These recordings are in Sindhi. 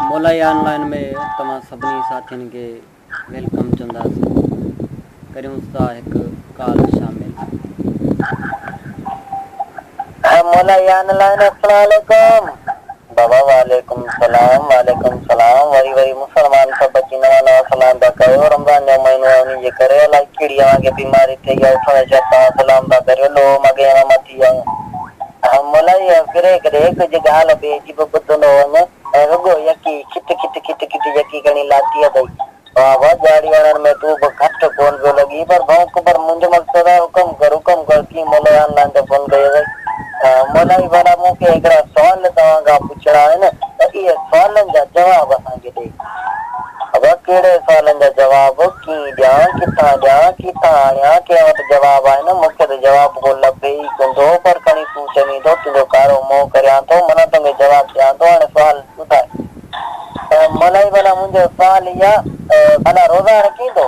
مولائي آن لائين ۾ توهان سڀني ساٿين کي welcome چونداسين. ڪريون ٿا هڪ ڪال شامل. مولائي آن لائين السلام عليڪم. بابا وعليڪم السلام وعليڪم السلام وري وري مسلمان سڀ اچي نوان نوان سلام پيا ڪيو رمضان جو مهينو آهي انهي جي ڪري الائي ڪهڙي اوهان کي بيماري ٿئي آهي اٿڻ شرط توهان سلام ٿا ڪريو لوهه مڳي اوهان مان ٿي آيو آهيان مولائي ڦري ڪري ڪجهه ڳالهه ٻئي جي به ٻڌندو وڃ ۽ رڳو يڪي کٽ کٽ کٽ کٽ يڪي کڻي لاتي اٿئي. واهه واهه ڄاڙي هڻڻ ۾ تون به گهٽ ڪونه پيو لڳين پر ڀونڪ پر منهنجو مقصد آهي حڪم ڪر حڪم ڪر ڪيئن مولائي آن لائين تي فون ڪئي اٿئي. مولائي ڀلا مون کي هڪڙا سوال توهان کان پڇڻا آهن ته اهي سوالن جا جواب اسان کي ڏي. ابا ڪهڙي سوالن جا جواب ڪيئن ڏيان ڪٿان ڏيان ڪٿان آڻيان ڪنهن وٽ جواب آهن مون کي ته جواب ڪو لڀي ئي ڪونه ٿو پر کڻي تون چوين ٿو تنهنجو ڪارو منهن ڪريان ٿو معنيٰ توکي جواب ڏيان ٿو هاڻي سوال ٻڌاء. مولائي ڀلا منهنجو سوال هي آ ڀلا روزا رکين ٿو؟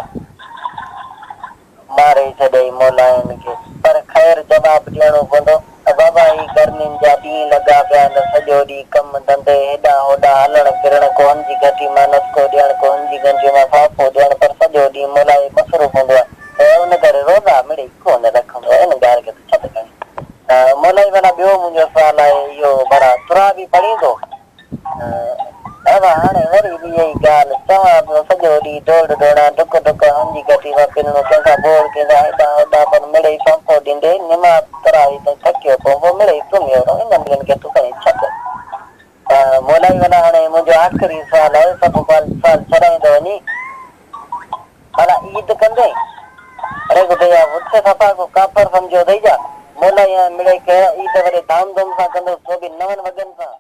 ماري ڇڏيائين مولائين کي پر خير جواب ڏيڻو پوندو بابا هي گرمين جا ڏينهن لڳا پيا آهن سڄو ڏينهن ڪم ڌنڌي هيڏانهن هوڏانهن هلڻ ڦرڻ ڪو هن جي گهٽي مان نسخو ڏيڻ ڪو هن جي گهنجي مان ڦاڦو ڏيڻ پر سڄو ڏينهن مولائي مصروف هوندو آهي ان ڪري روزا مڙئي ڪو نه رکندو آهي ان ڳالهه کي ته ڇڏ کڻي مولائي ڀلا ٻيو منهنجو سوال آهي اهو ڀلا تراويح پڙهين ٿو؟ ابا هاڻي وري به اها ئي ڳالهه، چوان پيو سڄو ڏينهن ڊوڙ ڊوڙان، ڊڪ ڊڪان، هن جي گهٽي مان پنڻو، ڪنهن کان ٻوڙ، ڪنهن کان هيڏانهن هوڏانهن، پر مڙئي سونپو ڏيندي، نماز تراويح تائين ٿڪيو پئون، پوء مڙئي سمهيو رهون، انهن ٻن کي تون کڻي ڇڏ. مولائي ڀلا هاڻي منهنجو آخري سوال آهي، سڀ سوال ڇڏائيندو وڃين، ڀلا عيد ڪندين؟ اڙي گديا، وٺ صفا ڪو ڪافر سمجهيو اٿئي ڇا؟ مولائي هاڻي مڙئي ڪهڙا عيد وڏي ڌام ڌوم سان ڪندس، سو به نون وڳن سان.